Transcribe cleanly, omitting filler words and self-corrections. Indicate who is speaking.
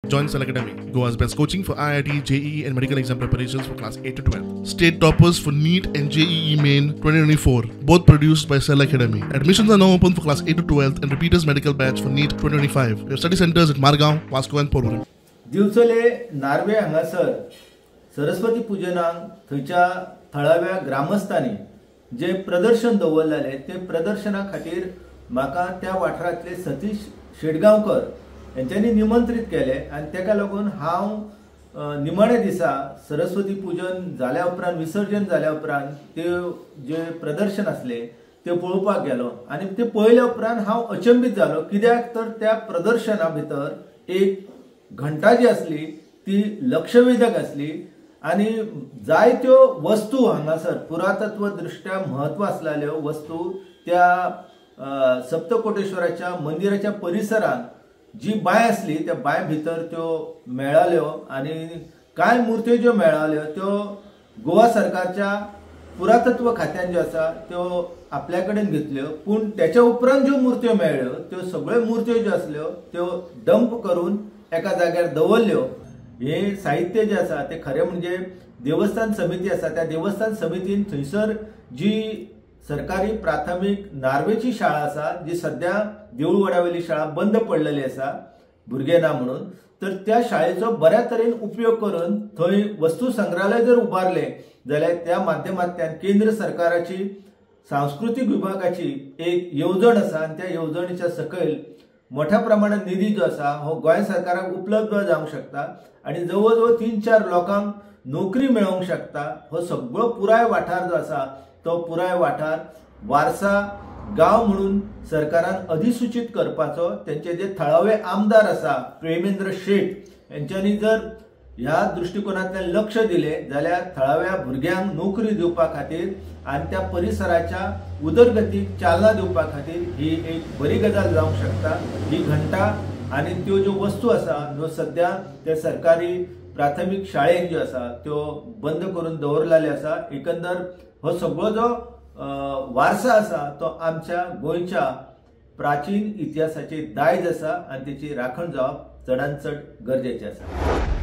Speaker 1: Join Cell Academy, Goa's best coaching for IIT, JEE and medical exam preparations for class 8 to 12. State toppers for NEET and JEE Main 2024, both produced by Cell Academy. Admissions are now open for class 8 to 12 and repeaters medical batch for NEET 2025. We have study centers at Margao, Vasco and Porvorim.
Speaker 2: Divchale Narve हांगासर सरस्वती पुजनाक थंयच्या थळाव्या ग्रामस्थांनी जे प्रदर्शन दवरलेलें ते प्रदर्शना खातीर म्हाका त्या वाठारांतले सतीश शेटगांवकर हेंच्यांनी निमंत्रीत केले आनी तेका लागून हांव निमाण्या दिसा सरस्वती पुजन जाल्या उपरांत, विसर्जन जाल्या उपरांत ते जे प्रदर्शन आसले ते पळोवपाक गेलो आनी ते पळयल्या उपरांत हांव अचंबीत जालो. कित्याक तर त्या प्रदर्शना भितर एक घंटा जी आसली ती लक्षवेधक आसली आनी जायत्यो वस्तू हांगासर पुरातत्व दृष्ट्या म्हत्व आसलेल्यो वस्तू त्या सप्तकोटेश्वराच्या मंदिराच्या परिसरांत जी बांय आसली त्या बांय भितर त्यो मेळाल्यो आनी कांय मुर्त्यो ज्यो मेळाल्यो त्यो गोवा सरकारच्या पुरातत्व खात्यान ज्यो आसा त्यो आपल्या कडेन घेतल्यो. पूण त्याच्या उपरांत ज्यो मुर्त्यो मेळ्ळ्यो त्यो सगळ्यो मुर्त्यो ज्यो आसल्यो त्यो डंप करून एका जाग्यार दवरल्यो. हे साहित्य जे आसा ते खरें म्हणजे देवस्थान समिती आसा त्या देवस्थान समितीन थंयसर जी सरकारी प्राथमीक नार्वेची शाळा आसा जी सद्या देऊळवाड्यावेली शाळा बंद पडलेली आसा भुरगे ना म्हणून, तर त्या शाळेचो बऱ्या तरेन उपयोग करून थंय वस्तू संग्रहालय जर उबारले जाल्यार त्या माध्यमांतल्यान केंद्र सरकाराची सांस्कृतीक विभागाची एक येवजण आसा आनी त्या येवजणेच्या सकयल मोठ्या प्रमाणात निधी जो आसा हो गोंय सरकाराक उपलब्ध जावंक शकता आनी जवळ जवळ 3-4 लोकांक नोकरी मेळोवंक शकता. हो सगळो पुराय वाठार जो आसा तो पुराय वाठार वारसा गांव म्हणून सरकारान अधिसूचित करपाचो तेंचे जे थळावे आमदार आसा प्रेमेंद्र शेट हेंच्यांनी जर ह्या दृश्टिकोनांतल्यान लक्ष दिलें जाल्यार थळाव्या भुरग्यांक नोकरी दिवपा खातीर आनी त्या परिसराच्या उदरगतीक चालना दिवपा खातीर ही एक बरी गजाल जावंक शकता. ही घंटा आनी त्यो ज्यो वस्तू आसा ह्यो सद्या त्या सरकारी प्राथमीक शाळेन ज्यो आसा त्यो बंद करून दवरलेल्यो आसा. एकंदर हो सगळो जो वारसा आसा तो आमच्या गोंयच्या प्राचीन इतिहासाचे दायज आसा आनी तेची राखण जावप चडान चड गरजेचें आसा.